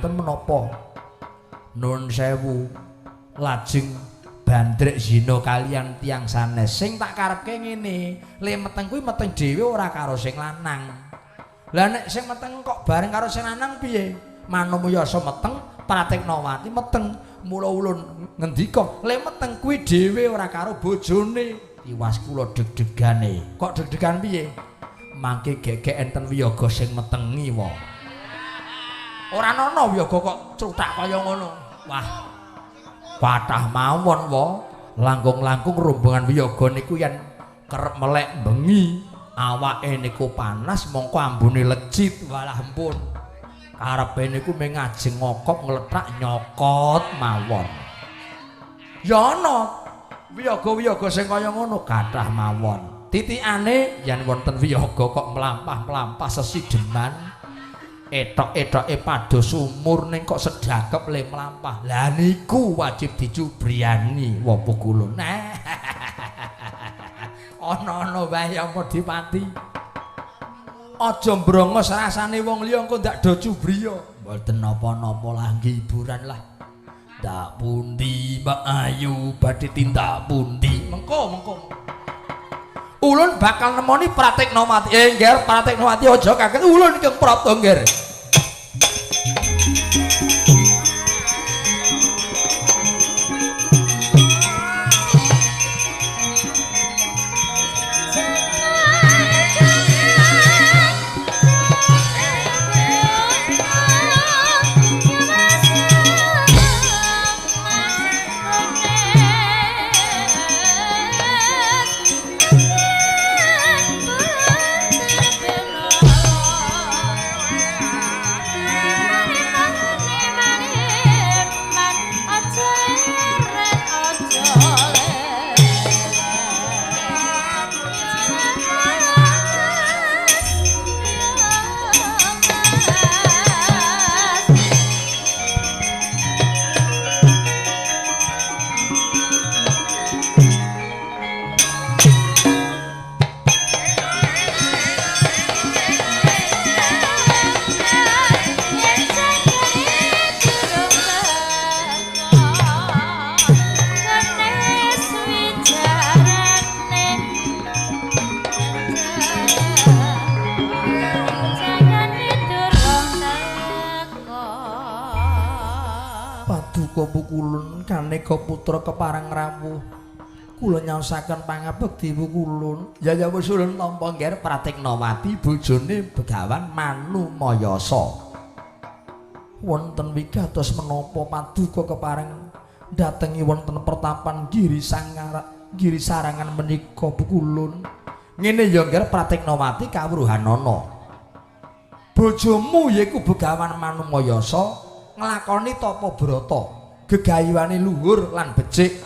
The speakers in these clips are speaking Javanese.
Wonten menapa? Nun sewu. Lajeng bandrek zina kalian tiyang sanes. Sing tak karepke ngene, le meteng kuwi meteng dhewe ora karo sing lanang. Lah nek sing meteng kok bareng karo sing lanang piye? Manumayasa meteng, Pratiknawati meteng. Mula ulun ngendika, le meteng kuwi dhewe ora karo bojone. Tiwas kula deg-degane. Kok deg-degan piye? Mangke gegek enten wiyaga sing metengi wae. Ora ana wiyaga kok cruthak kaya ngono. Wah. Kathah mawon wa. Langkung-langkung rombongan wiyaga niku yen kerep melek bengi, awake niku panas mongko ambune lecit. Walah ampun. Karepe niku mung ngajeng ngokop nglethak nyokot mawon. Ya ana wiyaga-wiyaga sing kaya ngono kathah mawon. Titikane yen wonten wiyaga kok mlampah-mlampah sesideman, etok-etoke padha sumur ning kok sedakep le mlampah. Lah niku wajib dicubriyani wapa kula. Nah. Ana-ana wae apa dipati. Aja mbrongos rasane wong liya engko ndak do cubriya. Mboten napa-napa lah nggih hiburan lah. Ndak pundi Mbak Ayu badhe tindak pundi? Mengko mengko. Ulun bakal nemoni Pratiknawati. Nggih, Pratiknawati aja kaget ulun ingkang prapta nggih. Paduka pukulun kaneka putra kepareng rawuh. Kula nyaosaken pangabekti pukulun. Ya ya wis ulun tampa ngger Pratiknawati bojone Begawan Manumayasa. Wonten wigatos menapa paduka kepareng datengi wonten pertapan Giri Sangara Giri Sarangan menika pukulun. Ngene ya ngger Pratiknawati kawruhanana. Bojomu yaiku Begawan Manumayasa nglakoni tapa brata, gegayuhane luhur lan becik.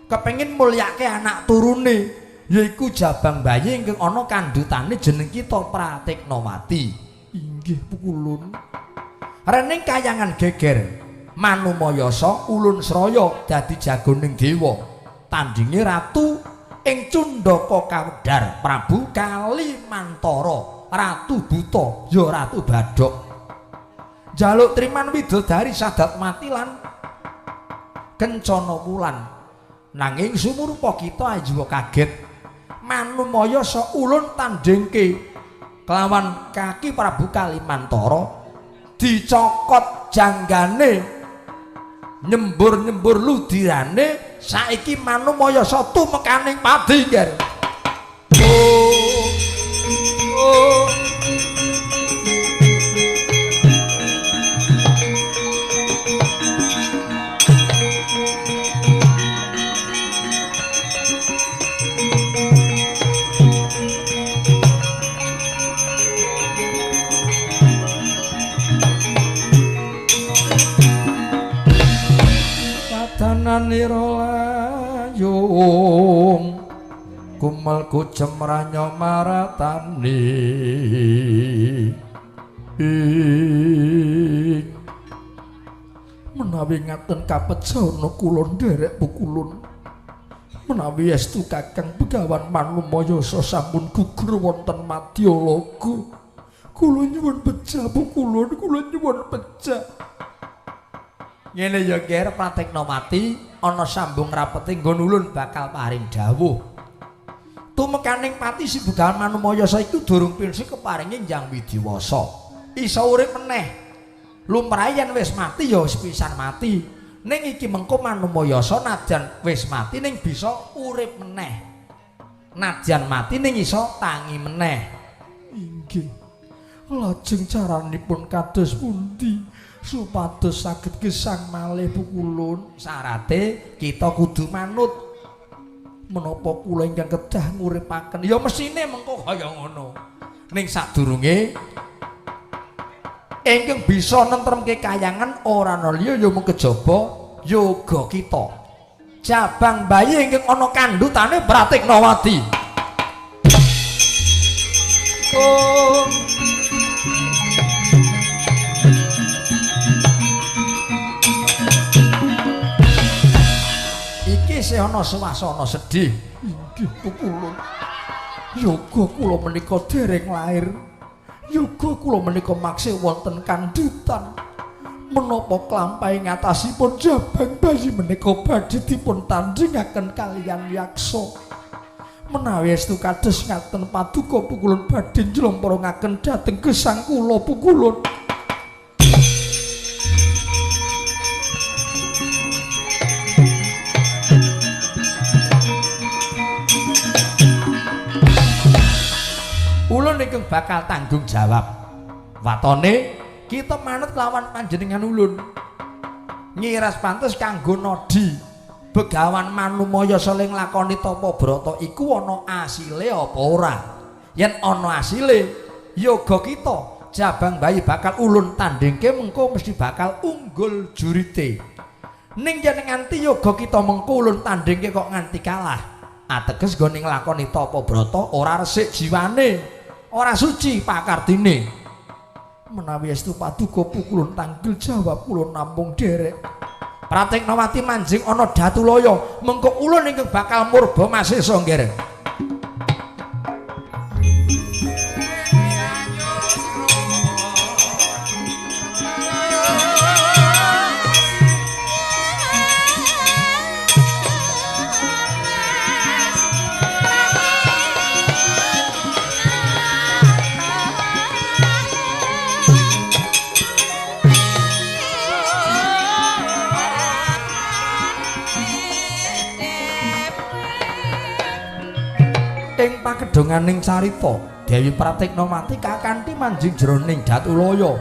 Kepengin mulyake anak turune yaiku jabang bayi ingkang ana kandhutane jeneng kita Pratiknawati. Inggih pukulun. Rening kayangan geger Manumayasa ulun sraya dadi jagoning dewa. Tandinge ratu ing Cundaka Kawedhar Prabu Kalimantara, Ratu Buta ya Ratu Badhok. Jaluk triman widodari sadat mati lan kencana wulan. Nanging sumurupa kita ajiwa kaget. Manumayasa ulun tandhingke kelawan kaki Prabu Kalimantara dicokot janggane nyembur-nyembur ludirane saiki Manumayasa tumekaning padi ngger. Oh. Oh. Padanane layung kumel kucem ranyo maratani ing menawi ngaten kapejana kula nderek pukulun menawi estu Kakang Begawan Manumayasa sampun gugur wonten Madyalaga kula nyuwun beja pukulun kula nyuwun beja. Ngene ya Ger, Pratiknawati ana sambung rapete nggon ulun bakal paring dawuh. Tumekaning pati si Begawan Manumayasa iku durung pinsi keparingi Hyang Widiwasa. Iso urip meneh. Lumrahe yen wis mati ya wis pisan mati. Ning iki mengko Manumayasa nadyan wis mati ning bisa urip meneh. Nadyan mati ning iso tangi meneh. Inggih. Lajeng caranipun kados pundi supados saged gesang malih pukulun? Syarate kita kudu manut. Menapa kula ingkang kedah nguripaken? Ya mesine mengko kaya ngono. Ning sadurunge ingkang bisa nentremke kayangan ora ana liya ya mung kejaba yoga kita. Jabang bayi ingkang ana kandhutane Pratiknawati. Oh. Iki isih ana swasana sedih. Inggih pukulun. Yoga kula menika dereng lair. Yoga kula menika maksih wonten kandhutan. Menapa klampahe ngatasipun jabang bayi menika badhe dipun tandhingaken kaliyan yaksa. Menawi estu kados ngaten paduka pukulun badhe njlomporongaken dhateng gesang kula pukulun. Ulun ingkang bakal tanggung jawab. Watone kita manut kelawan panjenengan ulun. Ngiras pantes kanggo nodi. Begawan Manumayasa sing nglakoni tapa brata iku ana asile apa ora? Yen ana asile, yoga kita jabang bayi bakal ulun tandhingke mengko mesti bakal unggul jurite. Ning yen nganti yoga kita mengko ulun tandhingke kok nganti kalah, ateges nggone nglakoni tapa brata ora resik jiwane, ora suci pakartine. Menawi estu paduka pukulun tanggel jawab kula namung derek. Pratiknawati manjing ana Datulaya, mengko ulun ingkang bakal murba masesa nggih. Ing pakedhonganing carita, Dewi Pratiknawati kakanthi manjing jroning Datulaya.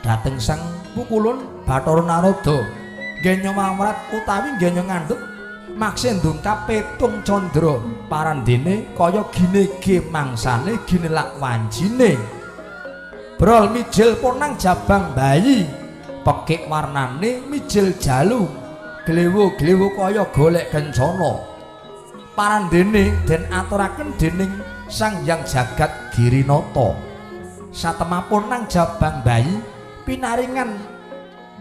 Dhateng sang pukulun Bathara Narada, nggenya wawrat utawi nggenya ngandhut makse ndungkap petung candra parandene kaya ginege mangsane ginelak wanjine. Brol mijil ponang jabang bayi, pekik warnane mijil jalu, glewo-glewo kaya golek kencana. Parandene den aturaken dening Sang Hyang Jagat Girinata. Satemah nang jabang bayi pinaringan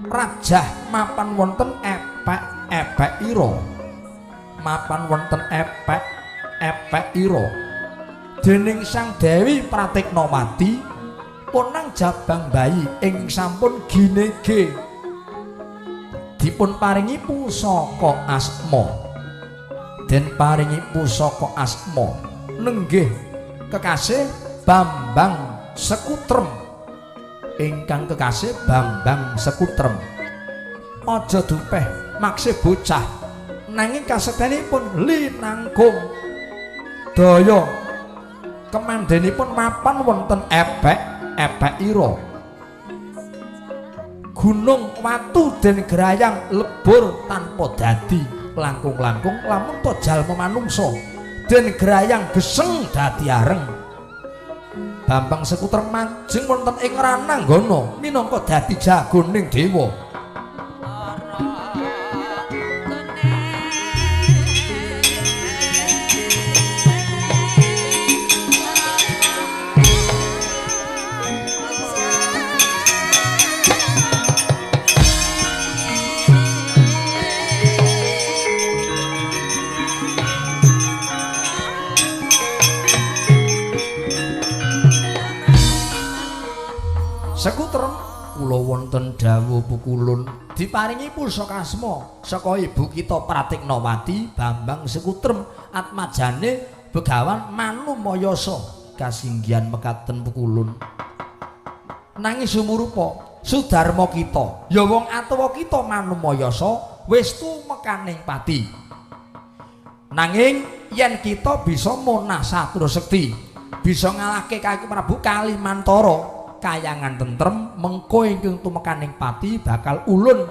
rajah mapan wonten epek-epek ira. Mapan wonten epek-epek ira. Dening Sang Dewi Pratiknawati ponang jabang bayi ing sampun ginege dipun paringi pusaka asma. Den paringi pusaka asma nenggih kekasih Bambang Sekutrem. Ingkang kekasih Bambang Sekutrem. Aja dupeh makse bocah nanging kasektenipun linangkung. Daya kemandenipun mapan wonten epek-epek ira. Gunung watu den grayang lebur tanpa dadi. Langkung-langkung lamun to jalma manungsa den grayang geseng dadi areng. Bambang Sekutrem manjing wonten ing Rananggana minangka dadi jagoning dewa. Sekutrem kula Kawula wonten dawuh pukulun diparingi pusaka asma saka ibu kita Pratiknawati Bambang Sekutrem atmajane Begawan Manumayasa kasinggihan mekaten pukulun. Nanging sumurupa sudarma kita ya wong atuwa kita Manumayasa wis tumekaning pati. Nanging yen kita bisa monah satru sekti, bisa ngalahke Kaki Prabu Kalimantara, kayangan tentrem mengko ingkang tumekaning pati bakal ulun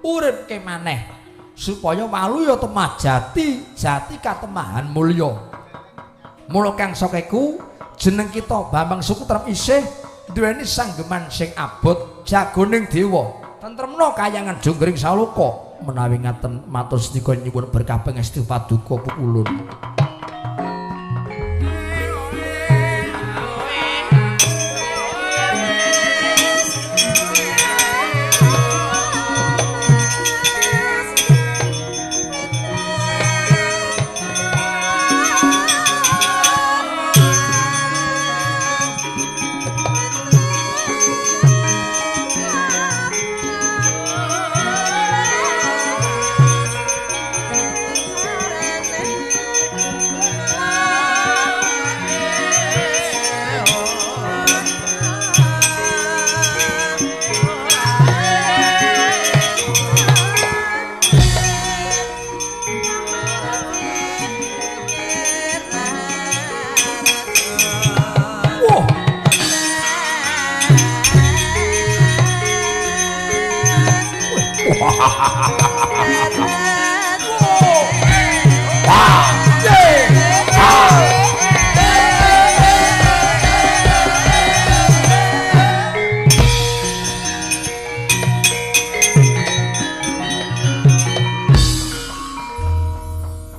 uripke maneh supaya waluya temah jati jati katemahan mulya. Mula kang sakeku jeneng kita Bambang Sekutrem isih duweni sanggeman sing abot jagoning dewa tentremna kayangan jonggring saloka. Menawi ngaten matur sedika nyuwun berkah pangestu paduka pukulun.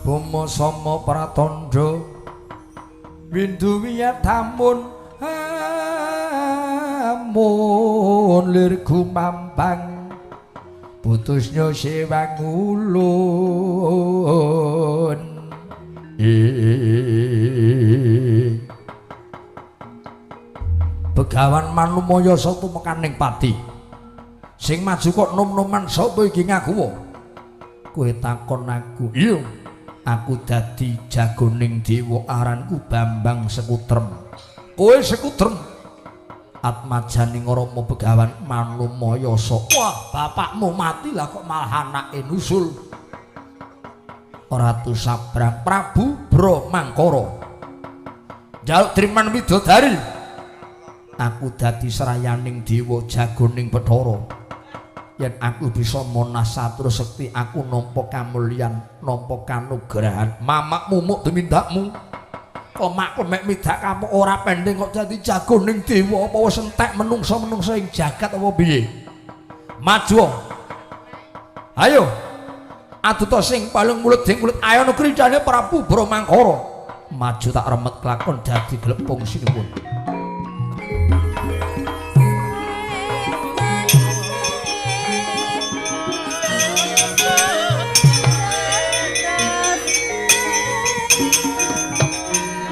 Boma sama pratandha windu wiyatamun amun lir gumambang putusnya sewang ulun. Begawan Manumayasa tumekaning pati. Sing maju kok nom-noman sapa iki ngaku? Kowe takon aku. Iya, aku dadi jagoning dewa aranku Bambang Sekutrem. Kowe Sekutrem? Atmajane Rama Begawan Manumayasa. Wah, bapakmu mati lah kok malah anake nusul. Ratu Sabrang Prabu Bromangkara. Njaluk triman widodari. Aku dadi serayaning dewa jagoning Bathara. Yen aku bisa monas satru sekti, aku nampa kamulyan, nampa kanugrahan. Mamakmu muk tumindakmu. Klemak-klemek midak kamu ora pendeng kok dadi jagoning dewa apa wis entek menungsa-menungsa ing jagat apa piye? Maju. Ayo. Aduta sing paling mulut ding mulut ayo negeri jane Prabu Bromangkara. Maju tak remet kelakon dadi glepung sinuwun.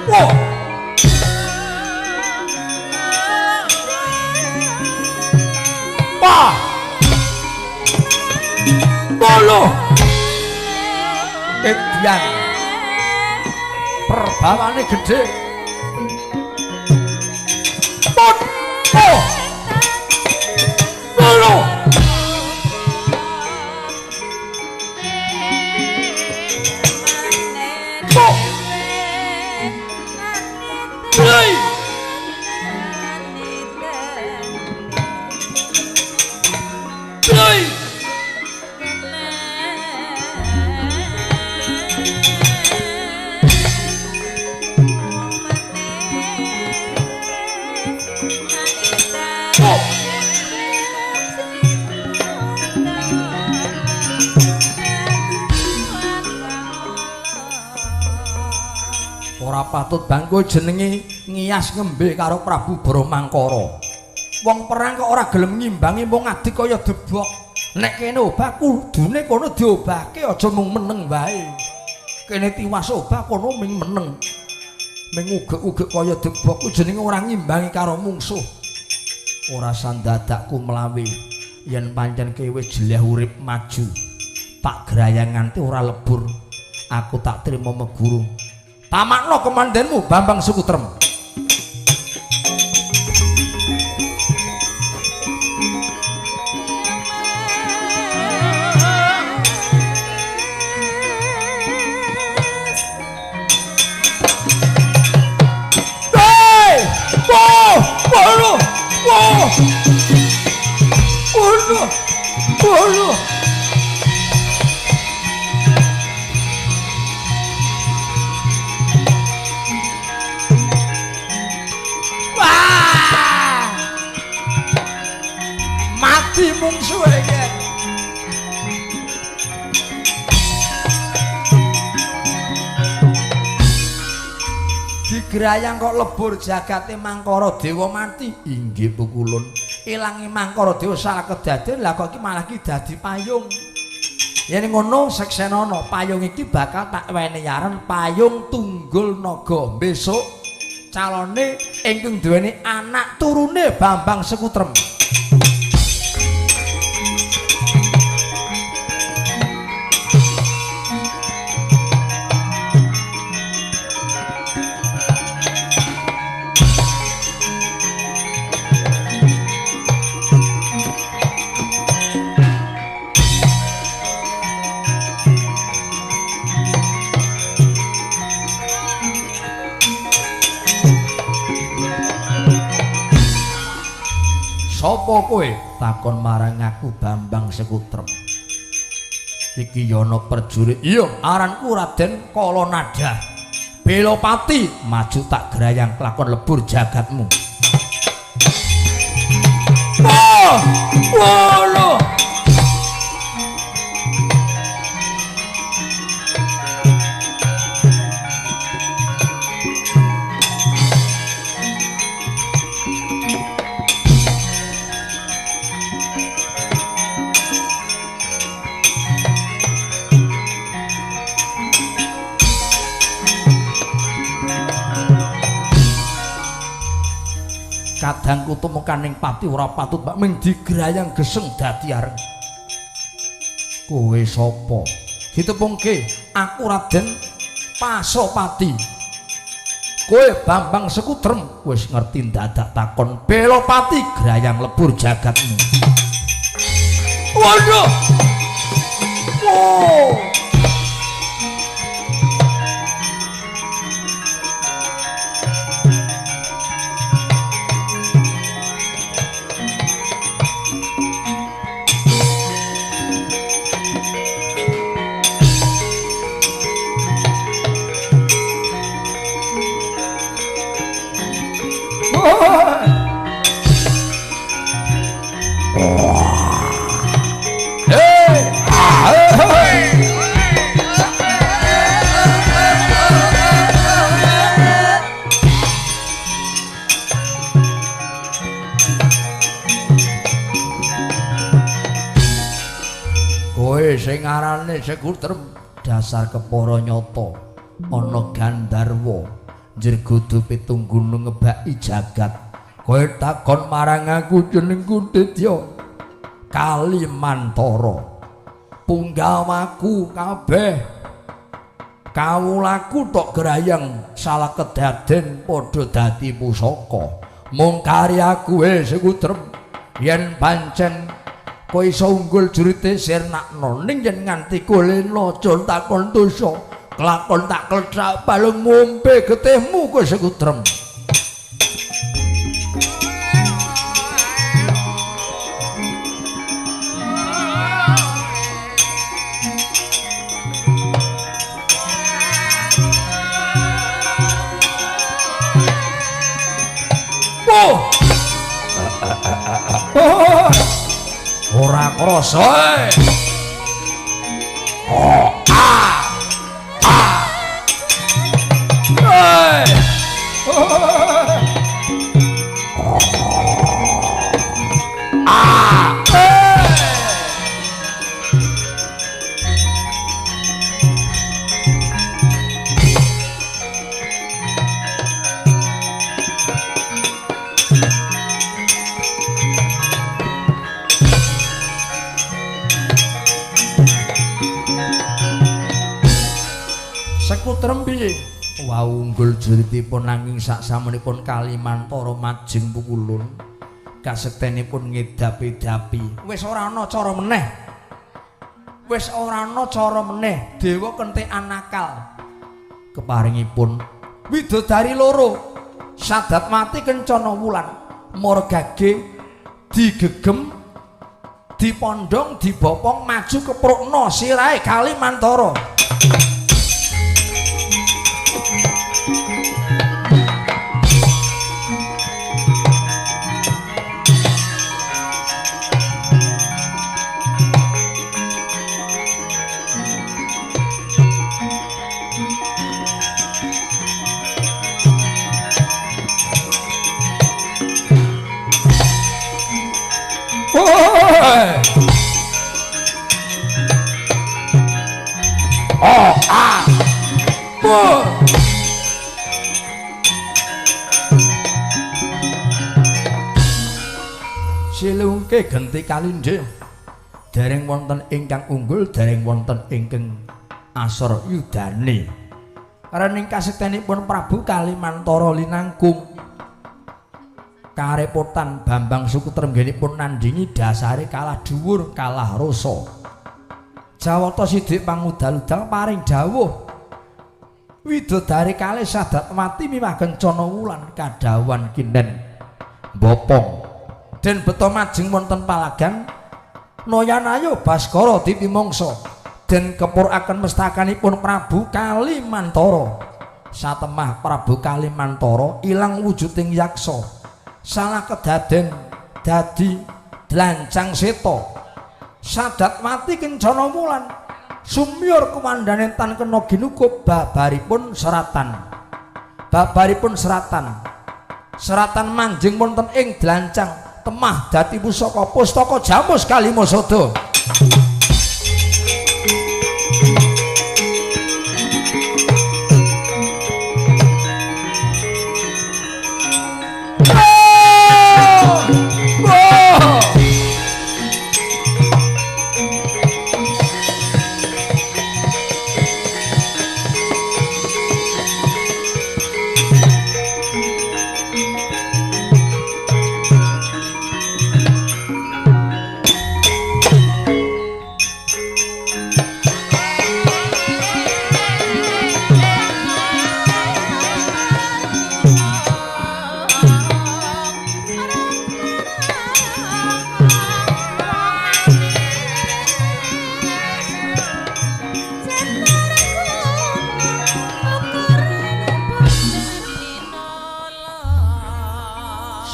Wah. Wah. Bolo. Edian. Perbawane gedhe. Pun. Oh. Bolo. Oh. Hei. Hei. Oh. Ora patut bangku jenenge ngiyas ngembe karo Prabu Bromangkara. Wong perang kok ora gelem ngimbangi mung ngadeg kaya debok. Nek kene obah kudune kono diobahke aja mung meneng wae. Kene tiwas obah kono ming meneng. Ming ugek-ugek kaya debok ku jenenge ora ngimbangi karo mungsuh. Ora sandadakku mlawe yen pancen kowe wis jeleh urip maju. Tak grayang nganti ora lebur. Aku tak trimo meguru. Tamakno kemandenmu Bambang Sekutrem. Hei! Wah! Waduh! Wah! Waduh! Waduh! Wah! Mati mungsuhe iki. Digrayang kok lebur jagate Mangkara Dewa mati. Inggih pukulun. Ilange Mangkara Dewa salah kedaden, lah kok iki malah iki dadi payung. Yen ngono seksenana, payung iki bakal tak wenehi aran payung Tunggul Naga. Besok calone ingkang duweni anak turune Bambang Sekutrem. Sapa kowe? Takon marang aku Bambang Sekutrem. Iki yana prajurit. Iya, aranku Raden Kalanada. Belopati, maju tak grayang kelakon lebur jagatmu. Wah! Wah lho. Kadangku tumekaning pati ora patut mbak ming digrayang geseng dadi areng. Kowe sapa? Ditepungke aku Raden Pasopati. Kowe Bambang Sekutrem wis ngerti dadak takon Belopati grayang lebur jagatmu. Waduh. Wow. Kowe sing arane Sekutrem dasar kepara nyata ana Gandharwa njregudu pitung gunung ngebaki jagat. Kowe takon marang aku jenengku Ditya Kalimantara. Punggawaku kabeh kawulaku tok grayang salah kedaden padha dadi pusaka. Mung karyaku Sekutrem yen pancen kowe iso unggul jurite sirnakno ning yen nganti kulena aja takon dosa kelakon tak klethak balung ngombe getihmu kowe Sekutrem. Oh. Ora krasa. Oh, ah. Ah. Hey. Ah. Hey. Kepriye? Wau unggul juritipun nanging saksamunipun Kalimantara majeng pukulun. Kasektenipun ngedapi-dapi. Wis ora ana cara meneh. Wis ora ana cara meneh. Dewa kentekan akal. Keparingipun widodari loro. Sadatmati Kencana Wulan morgage digegem dipondhong dibopong maju keprukna sirahe Kalimantara. Oh, ah. Oh. Silungke genti kalindih. Dereng wonten ingkang unggul, dereng wonten ingkang asor yudane. Rening kasektenipun Prabu Kalimantara linangkung. Karepotan Bambang Sukutrem nggenipun nandhingi dasare kalah dhuwur, kalah rasa. Jawata sidik pangudal-udal paring dawuh. Widodari kalih Sadatmati miwah Kencana Wulan kadhawuhan kinen bopong. Den beto majeng wonten palagan Noyanayo Baskara dipimangsa. Den kepuraken mestakanipun Prabu Kalimantara. Satemah Prabu Kalimantara ilang wujuding yaksa. Salah kedaden dadi dlancang seta. Sadatmati Kencana Wulan sumyur kumandane tan kena ginukup babaripun seratan. Babaripun seratan. Seratan manjing wonten ing dlancang temah dadi pusaka pustaka Jamus Kalimasada.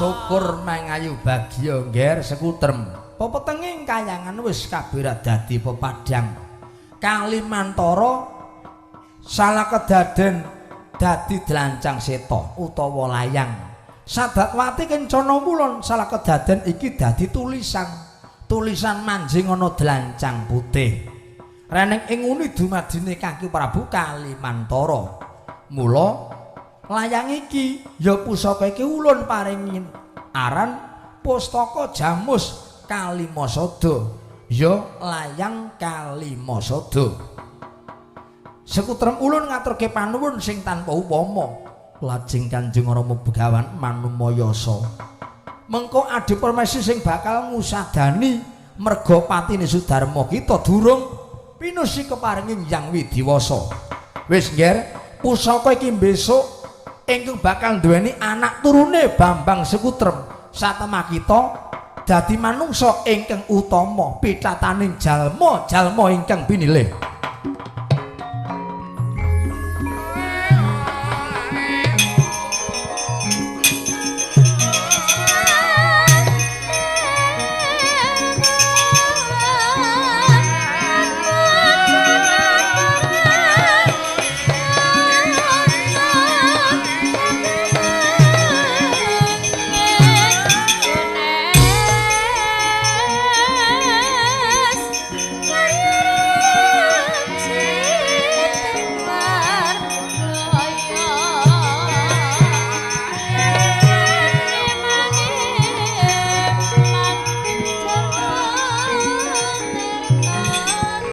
Syukur mangayu bagya ngger Sekutrem. Pepetenging kayangan wis kabirat dadi pepadang. Kalimantara salah kedaden dadi dlancang seta utawa layang. Sadatwati Kencana Wulan salah kedaden iki dadi tulisan. Tulisan manjing ana dlancang putih. Reneng ing nguni dumadine Kaki Prabu Kalimantara. Mula layang iki ya pusaka iki ulun paringin aran Pustaka Jamus Kalimasada, ya layang Kalimasada. Sekutrem ulun ngaturke panuwun sing tanpa upama. Lajeng Kanjeng Rama Begawan Manumayasa mengko adi permesi sing bakal ngusadani merga patine Sudarma kita durung pinusi keparingin Hyang Widiwasa. Wis ngger, pusaka iki besok ingkang bakal duweni anak turune Bambang Sekutrem. Satemah kita dadi manungsa ingkang utama pitataning jalma-jalma ingkang pinilih.